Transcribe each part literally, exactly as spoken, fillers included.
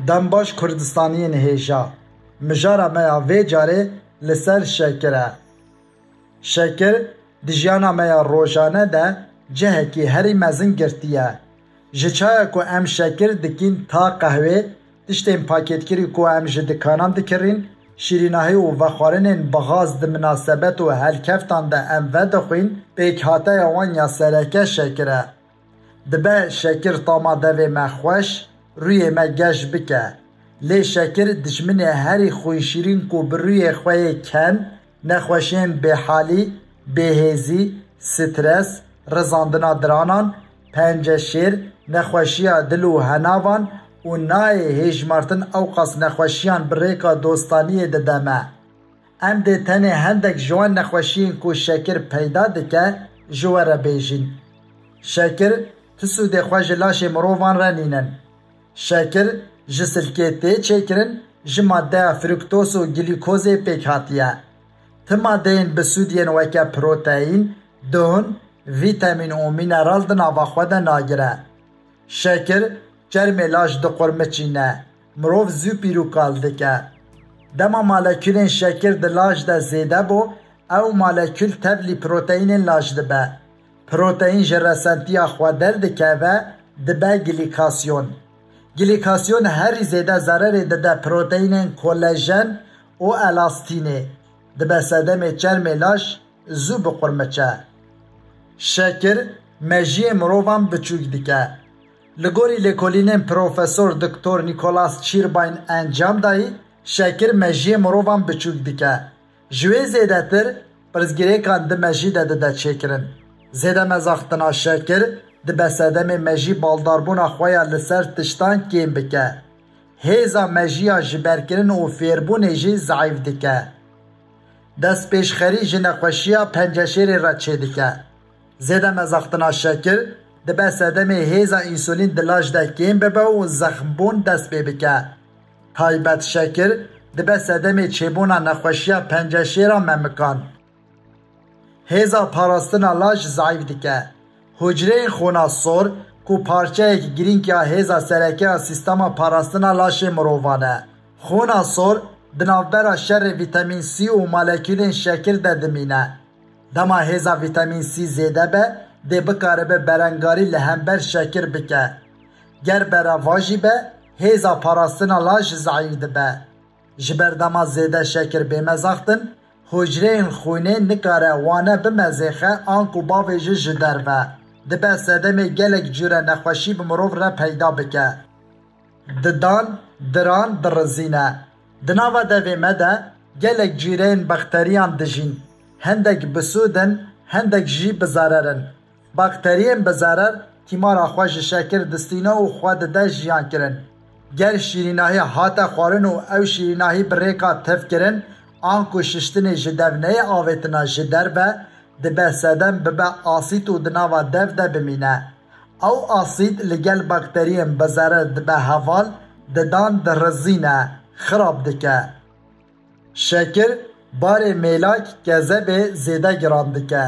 Dembaş Kurdistaniyên hêja, mijara me ya vê carê li ser şekir e. Şekir di jiyana me ya rojane de cihekî herî mezin girtiye. Ji çaya ku em şekir dikîn ta qehwê, tiştên pakêtkirî ku em ji dikanan dikirîn, şîrînahî û vexwarinên bi gaz di minasebet û helkeftan de em vedixwîn, pêkhateya wan ya sereke şekir e. Dibe şekir tama devê me xweş, rûyê me geş bike. Lê şekir dijminê herî xwînşîrîn ku bi rûyê xwe yê ken, nexweşiyên bêhalî, bêhêzî, stres, rizandina diranan, penceşêr, nexweşiya dil û henavan û nayê hêjmartin ewqas nexweşiyan bi rêka dostaniyê dide me. Em dê tenê hendek ji wan nexweşiyên ku şekir peyda dike ji we re bêjîn. Şekir ti sûdê xwe ji laşê mirovan re nînin. Şekir ji silkê tê çêkirin, ji maddeya fruktoz û glîkozê pêk hatiye. Ti maddeyên bi sûd yên weke proteîn, don, vîtemîn û mîneral di nava xwe de nagire. Şekir çermê laş diqurmiçîne, mirov zû pîr û kal dike. Dema molekûlên şekir di laş de zêde bo, ew molekûl tevlî proteînên laş dibe. Proteîn ji resentiya xwe derdikeve, dibe glîkasyon. Glîkasyon herî zêde zererê dide proteînên kolajen û elastînê. Dibe sedemê çermê laş zû biqurmiçe. Şekir mejiyê mirovan biçûk dike. Li gorî lêkolînên Profesor Doktor Nicholas Chirbayn encam dayî, şekir mejiyê mirovan biçûk dike. Ji wê zêdetir, pirsgirêkan di mejî de dide çêkirin. Zêde mezaxtina şekir dibe sedemê mejî baldarbûna xwe ya li ser tiştan kêm bike. Hêza mejî ya ji berkirin û fêrbûnê jî zeîf dike. Destpêşxerî ji nexweşiya penceşêrê re çêdike. Zêde mezaxtina şekir dibe sedemê hêza însulîn di laş de kêm bibe û zexmbûn dest pê bike. Taybet şekir dibe sedemê çêbûna nexweşiya penceşêra memikan. Hêza parastina laş zeîf dike. Hucreyên xûna sor, ku parçeyek girîng ya hêza sereke ya sîstema parastina laşê mirovan e. Xûna sor di navbera şerê vîtemîn C û molekûlên şekir de dimîne. Dema hêza vîtemîn C zêde be, dê bikaribe berengarî li hember şekir bike. Ger berevajî be, hêza parastina laş zeîf dibe. Ji ber dema zêde şekir bê mezaxtin, hucreyên xwînê nikare wane bimezêxe anku bavêje ji derve. Dibe sedemê gelek cûre nexweşî bi mirov re peyda bike. Didan, diran, dirizîne. Di nava devê me de gelek cûreyên bakteriyan dijîn. Hendek bi sûd in, hendek jî bi zerer in. Bakteriyên bi zerer tîmara xwe ji şekir distîne û xwe dide jiyan kirin. Ger şîrînahî hate xwarin û ew şîrînahî bi rêka tev kirin, anku şiştinê ji dev neyê avêtina ji derve, dibe sedem bibe asîd û di nava dev de bimîne. Ew asîd li gel bakteriyên bi zerer dibe heval, didan dirizîne, xirab dike. Şekir barê mêlak, kezebê zêde giran dike.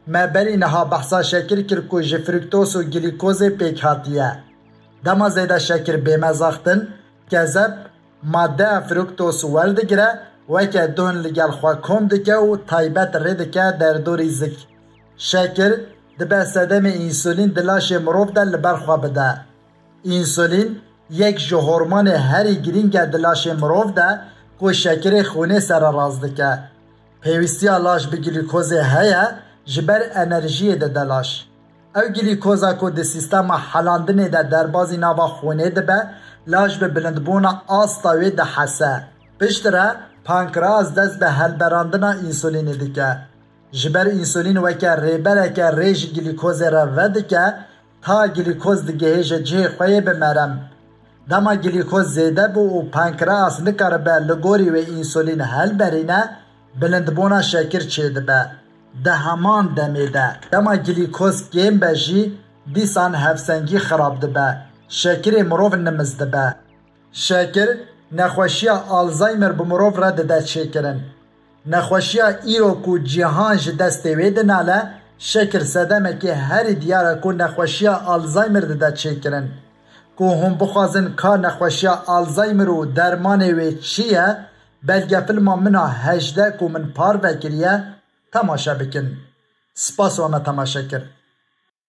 Me berî niha behsa şekir kir ku ji fruktoz û glîkozê pêk hatiye. Dema zêde şekir bê mezaxtin, kezeb maddeya fruktoz werdigire, weke duhn li gel xwe kom dike û taybet rê dike derdorî zik. Şekir dibe sedemê însulîn di laşê mirov de li ber xwe bide. Însulîn yek ji hormonê herî girîng e di laşê mirov de ku şekirê xwînê sererast dike. Pêwîstiya laş bi glîkozê heye ji ber enerjiyê dide laş. Ew glîkoza ku di sîstema helandinê de derbazî nava xwînê dibe, laş bi bilindbûna asta wê dihese. Piştre pankreas dest bi helberandina însulînê dike. Ji ber însulîn weke rêbereke rê ji glîkozê re vedike, ta glîkoz digihêje cihê xwe yê bi merem. Dema glîkoz zêde bû û pankreas nikaribe li gorî wê însulîn helberîne, bilindbûna şekir çêdibe. Di heman demê de, dema glîkoz kêm be jî, dîsan hevsengî xirab dibe, şekirê mirov nimiz dibe. Şekir nexweşiya Alzheimer bi mirov re dide çêkirin. Nexweşiya îro ku cîhan ji destê wê dinale, şekir sedemekê herî diyar e ku nexweşiya Alzheimer dide çêkirin. Ku hûn bixwazin ka nexweşiya Alzheimer û dermanê wê çi ye, belgefilma min a hejdeh ku min parve kiriye, temaşe bikin. Spas wa me temaşe kir.